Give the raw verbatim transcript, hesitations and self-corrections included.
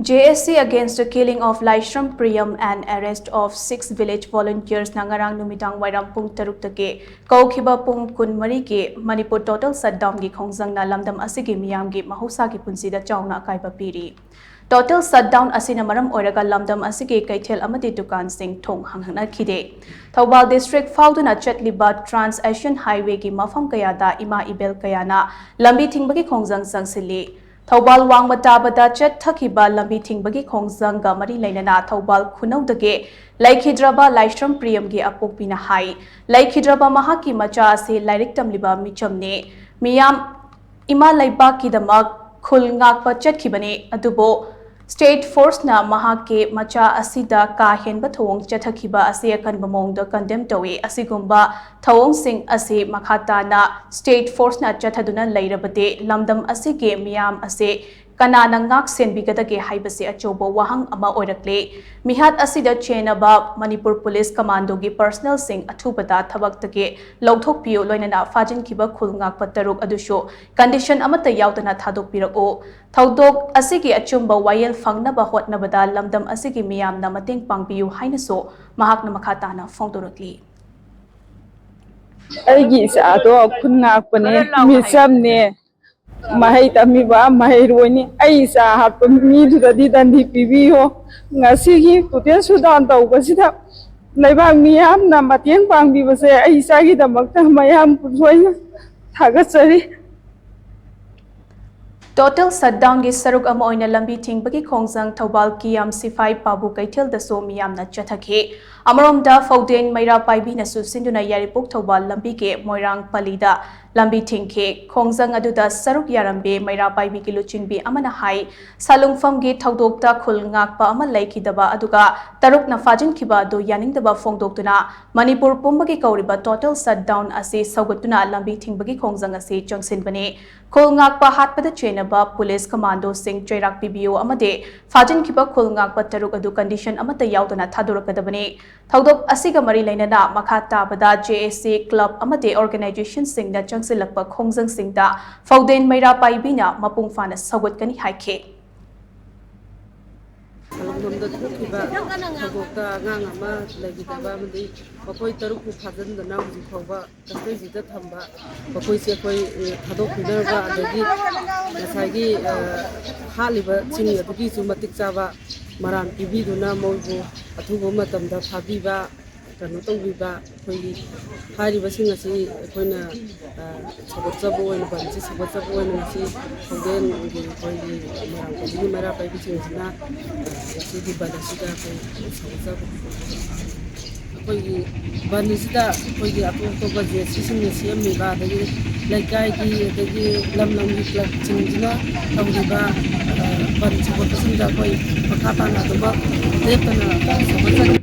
J S C against the killing of Laishram Priyam and arrest of six village volunteersꯅ ꯉꯔꯥꯡ ꯅꯨꯃꯤꯗꯥꯡ ꯋꯥꯏꯔꯝ ꯄꯨꯡ ꯇꯔꯨꯛꯇꯒꯤ ꯀꯧꯈꯤꯕ ꯄꯨꯡ ꯀꯨꯟꯃꯔꯤꯒꯤ ꯃꯅꯤꯄꯨꯔ total shutdownꯒꯤ ꯈꯣꯡꯖꯪꯅ ꯂꯝꯗꯝ ꯑꯁꯤꯒꯤ ꯃꯤꯌꯥꯝꯒꯤ ꯃꯍꯧꯁꯥꯒꯤ ꯄꯨꯟꯁꯤꯗ ꯆꯥꯎꯅ ꯑꯀꯥꯏꯕ ꯄꯤꯔꯤ꯫ Total shutdown ꯑꯁꯤꯅ ꯃꯔꯝ ꯑꯣꯏꯔꯒ ꯂꯝꯗꯝ ꯑꯁꯤꯒꯤ ꯀꯩꯊꯦꯜ ꯑꯃꯗꯤ ꯗꯨꯀꯥꯟꯁꯤꯡ ꯊꯣꯡ ꯍꯥꯡꯍꯟꯅꯈꯤꯗꯦ꯫ ꯊꯧꯕꯥꯜ district ꯐꯥꯎꯗꯨꯅ ꯆꯠꯂꯤꯕ Trans Asian Highwayꯒꯤ ꯃꯐꯝ ꯀꯌꯥꯗ ꯏꯃꯥ ꯏꯕꯦꯜ ꯀꯌꯥꯅ ꯂꯝꯕꯤ ꯊꯤꯡꯕꯒꯤ ꯈꯣꯡꯖꯪ ꯆꯪꯁꯤꯜꯂꯤ꯫ ꯊꯧꯕꯥꯜ ꯋꯥꯡꯃ ꯇꯥꯕꯗ ꯆꯠꯊꯈꯤꯕ ꯂꯝꯕꯤ ꯊꯤꯡꯕꯒꯤ ꯈꯣꯡꯖꯪꯒ ꯃꯔꯤ ꯂꯩꯅꯅ ꯊꯧꯕꯥꯜ ꯈꯨꯅꯧꯗꯒꯤ ꯂꯩꯈꯤꯗ꯭ꯔꯕ ꯂꯥꯏꯁ꯭ꯔꯝ ꯄ꯭ꯔꯤꯌꯝꯒꯤ ꯑꯄꯣꯛꯄꯤꯅ ꯍꯥꯏ, ꯂꯩꯈꯤꯗ꯭ꯔꯕ ꯃꯍꯥꯛꯀꯤ ꯃꯆꯥ ꯑꯁꯤ ꯂꯥꯏꯔꯤꯛ ꯇꯝꯂꯤꯕ ꯃꯤꯆꯝꯅꯤ꯫ ꯃꯤꯌꯥꯝ ꯏꯃꯥ ꯂꯩꯕꯥꯛꯀꯤꯗꯃꯛ ꯈꯨꯜ ꯉꯥꯛꯄ ꯆꯠꯈꯤꯕꯅꯤ, ꯑꯗꯨꯕꯨ state forceꯅ ꯃꯍꯥꯛꯀꯤ ꯃꯆꯥ ꯑꯁꯤꯗ ꯀꯥ ꯍꯦꯟꯕ ꯊꯧꯑꯣꯡ ꯆꯠꯊꯈꯤꯕ ꯑꯁꯤ ꯑꯀꯟꯕ ꯃꯑꯣꯡꯗ condemn ꯇꯧꯏ꯫ ꯑꯁꯤꯒꯨꯝꯕ ꯊꯧꯑꯣꯡꯁꯤꯡ ꯑꯁꯤ ꯃꯈꯥ ꯇꯥꯅ state forceꯅ ꯆꯠꯊꯗꯨꯅ ꯂꯩꯔꯕꯗꯤ ꯂꯝꯗꯝ ꯑꯁꯤꯒꯤ ꯃꯤꯌꯥꯝ ꯑꯁꯤ ꯀꯅꯥꯅ ꯉꯥꯛ ꯁꯦꯟꯕꯤꯒꯗꯒꯦ ꯍꯥꯏꯕꯁꯤ ꯑꯆꯧꯕ ꯋꯥꯍꯪ ꯑꯃ ꯑꯣꯏꯔꯛꯂꯤ꯫ ꯃꯤꯍꯥꯠ ꯑꯁꯤꯗ ꯆꯦꯟꯅꯕ ꯃꯅꯤꯄꯨꯔ ꯄꯨꯂꯤꯁ ꯀꯃꯥꯟꯗꯣꯒꯤ personnelꯁꯤꯡ ꯑꯊꯨꯕꯗ ꯊꯕꯛꯇꯒꯤ ꯂꯧꯊꯣꯛꯄꯤꯌꯨ, ꯂꯣꯏꯅꯅ ꯐꯥꯖꯤꯟꯈꯤꯕ ꯈꯨꯜ ꯉꯥꯛꯄ ꯇꯔꯨꯛ ꯑꯗꯨꯁꯨ condition ꯑꯃꯠꯇ ꯌꯥꯎꯗꯅ ꯊꯥꯗꯣꯛꯄꯤꯔꯛꯎ꯫ ꯊꯧꯗꯣꯛ ꯑꯁꯤꯒꯤ ꯑꯆꯨꯝꯕ ꯋꯥꯌꯦꯜ ꯐꯪꯅꯕ ꯍꯣꯠꯅꯕꯗ ꯂꯝꯗꯝ ꯑꯁꯤꯒꯤ ꯃꯤꯌꯥꯝꯅ ꯃꯇꯦꯡ ꯄꯥꯡꯕꯤꯌꯨ ꯍꯥꯏꯅꯁꯨ ꯃꯍꯥꯛꯅ ꯃꯈꯥ ꯇꯥꯅ ꯐꯣꯡꯗꯣꯔꯛꯂꯤ꯫ ꯑꯩꯒꯤ ꯏꯆꯥꯗꯣ ꯈꯨꯟ ꯉꯥꯛꯄꯅꯦ, ꯃꯤꯆꯝꯅꯦ, ꯃꯍꯩ ꯇꯝꯃꯤꯕ ꯃꯍꯩꯔꯣꯏꯅꯤ꯫ ꯑꯩ ꯏꯆꯥ ꯍꯥꯠꯄ ꯃꯤꯗꯨꯗꯗꯤ ꯗꯟꯗꯤ ꯄꯤꯕꯤꯌꯣ꯫ ꯉꯁꯤꯒꯤ total shutdown ꯇꯧꯕꯁꯤꯗ ꯂꯩꯕꯥꯛ ꯃꯤꯌꯥꯝꯅ ꯃꯇꯦꯡ ꯄꯥꯡꯕꯤꯕꯁꯦ ꯑꯩ ꯏꯆꯥꯒꯤꯗꯃꯛꯇ ꯃꯌꯥꯝ ꯂꯣꯏꯅ ꯊꯥꯒꯠꯆꯔꯤ꯫ Total shutdownꯒꯤ ꯁꯔꯨꯛ ꯑꯃ ꯑꯣꯏꯅ ꯂꯝꯕꯤ ꯊꯤꯡꯕꯒꯤ ꯈꯣꯡꯖꯪ ꯊꯧꯕꯥꯜ ꯀꯤꯌꯥꯝ ꯁꯤꯐꯥꯏ ꯄꯥꯕꯨ ꯀꯩꯊꯦꯜꯗꯁꯨ ꯃꯤꯌꯥꯝꯅ ꯆꯠꯊꯈꯤ꯫ ꯑꯃꯔꯣꯝꯗ ꯐꯧꯗꯦꯟ ꯃꯩꯔꯥ ꯄꯥꯏꯕꯤꯅꯁꯨ ꯁꯤꯟꯗꯨꯅ ꯌꯥꯏꯔꯤꯄꯣꯛ ꯊꯧꯕꯥꯜ ꯂꯝꯕꯤꯒꯤ ꯃꯣꯏꯔꯥꯡ ꯄꯜꯂꯤꯗ ꯂꯝꯕꯤ ꯊꯤꯡꯈꯤ꯫ ꯈꯣꯡꯖꯪ ꯑꯗꯨꯗ ꯁꯔꯨꯛ ꯌꯥꯔꯝꯕꯤ ꯃꯩꯔꯥ ꯄꯥꯏꯕꯤꯒꯤ ꯂꯨꯆꯤꯡꯕꯤ ꯑꯃꯅ ꯍꯥꯏ, ꯁꯥꯂꯨꯡꯐꯝꯒꯤ ꯊꯧꯗꯣꯛꯇ ꯈꯨꯜ ꯉꯥꯛꯄ ꯑꯃ ꯂꯩꯈꯤꯗꯕ ꯑꯗꯨꯒ ꯇꯔꯨꯛꯅ ꯐꯥꯖꯤꯟꯈꯤꯕ ꯑꯗꯨ ꯌꯥꯅꯤꯡꯗꯕ ꯐꯣꯡꯗꯣꯛꯇꯨꯅ ꯃꯅꯤꯄꯨꯔ ꯄꯨꯝꯕꯒꯤ ꯀꯧꯔꯤꯕ total shutdown ꯑꯁꯤ ꯁꯧꯒꯠꯇꯨꯅ ꯂꯝꯕꯤ ꯊꯤꯡꯕꯒꯤ ꯈꯣꯡꯖꯪ ꯑꯁꯤ ꯆꯪꯁꯤꯟꯕꯅꯤ꯫ ꯈꯨꯜ ꯉꯥꯛꯄ ꯍꯥꯠꯄꯗ ꯆꯦꯟꯅꯕ ꯄꯨꯂꯤꯁ ꯀꯃꯥꯟꯗꯣꯁꯤꯡ ꯆꯩꯔꯥꯛ ꯄꯤꯕꯤꯌꯨ ꯑꯃꯗꯤ ꯐꯥꯖꯤꯟꯈꯤꯕ ꯈꯨꯜ ꯉꯥꯛꯄ ꯇꯔꯨꯛ ꯑꯗꯨ condition ꯑꯃꯠꯇ ꯌꯥꯎꯗꯅ ꯊꯥꯗꯣꯔꯛꯀꯗꯕꯅꯤ꯫ ꯊꯧꯗꯣꯛ ꯑꯁꯤꯒ ꯃꯔꯤ ꯂꯩꯅꯅ ꯃꯈꯥ ꯇꯥꯕꯗ J S C club ꯑꯃꯗꯤ organizationꯁꯤꯡꯅ ꯆꯪꯁꯤꯜꯂꯛꯄ ꯈꯣꯡꯖꯪꯁꯤꯡꯗ ꯐꯧꯗꯦꯟ ꯃꯩꯔꯥ ꯄꯥꯏꯕꯤꯅ ꯃꯄꯨꯡ ꯐꯥꯅ ꯁꯧꯒꯠꯀꯅꯤ ꯍꯥꯏꯈꯤ꯫ ꯁꯂꯨꯡꯕꯝꯗ ꯊꯣꯛꯈꯤꯕ ꯊꯧꯗꯣꯛꯇ ꯑꯉꯥꯡ ꯑꯃ ꯂꯩꯈꯤꯗꯕ ꯑꯃꯗꯤ ꯃꯈꯣꯏ ꯇꯔꯨꯛꯄꯨ ꯐꯥꯖꯤꯟꯗꯨꯅ ꯍꯧꯖꯤꯛ ꯐꯥꯎꯕ ꯀꯁꯇꯗꯤꯗ ꯊꯝꯕ ꯃꯈꯣꯏꯁꯦ ꯑꯩꯈꯣꯏ, ꯑ, ꯊꯥꯗꯣꯛꯄꯤꯅꯕ, ꯑꯗꯒꯤ ꯉꯁꯥꯏꯒꯤ, ꯑ, ꯍꯥꯠꯂꯤꯕꯁꯤꯡ ꯑꯗꯨꯒꯤꯁꯨ ꯃꯇꯤꯛ ꯆꯥꯕ ꯃꯔꯥꯜ ꯄꯤꯕꯤꯗꯨꯅ ꯃꯣꯏꯕꯨ ꯑꯊꯨꯕ ꯃꯇꯝꯗ ꯐꯥꯕꯤꯕ, ꯀꯩꯅꯣ ꯇꯧꯕꯤꯕ, ꯑꯩꯈꯣꯏꯒꯤ ꯍꯥꯏꯔꯤꯕꯁꯤꯡ ꯑꯁꯤ ꯑꯩꯈꯣꯏꯅ, ꯑ, ꯁꯧꯒꯠꯆꯕ ꯑꯣꯏꯅ, ꯕꯟꯁꯤ ꯁꯧꯒꯠꯆꯕ ꯑꯣꯏꯅ ꯉꯁꯤ ꯊꯧꯗꯦꯟꯒꯤ ꯑꯩꯈꯣꯏꯒꯤ ꯃꯣꯏꯔꯥꯡ ꯀꯝꯄꯅꯤ ꯃꯩꯔꯥ ꯄꯥꯏꯕꯤꯁꯤꯡꯁꯤꯅ, ꯑ, ꯉꯁꯤꯒꯤ ꯕꯟ ꯑꯁꯤꯗ ꯑꯩꯈꯣꯏ ꯁꯧꯒꯠꯆꯕ ꯑꯩꯈꯣꯏꯒꯤ ꯕꯟ ꯑꯁꯤꯗ ꯑꯩꯈꯣꯏꯒꯤ ꯑꯇꯣꯞ ꯑꯇꯣꯞꯄ ꯖꯦ ꯁꯤꯁꯤꯡꯅ ꯁꯦꯝꯃꯤꯕ, ꯑꯗꯒꯤ ꯂꯩꯀꯥꯏꯒꯤ, ꯑꯗꯒꯤ ꯂꯝ ꯂꯝꯒꯤ ꯀ꯭ꯂꯕꯁꯤꯡꯁꯤꯅ ꯇꯧꯔꯤꯕ, ꯑ, ꯕꯟ ꯁꯧꯒꯠꯄꯁꯤꯡꯗ ꯑꯩꯈꯣꯏ ꯃꯈꯥ ꯇꯥꯅ ꯑꯗꯨꯃꯛ ꯂꯦꯞꯇꯅ ꯁꯧꯒꯠꯆꯔꯤ꯫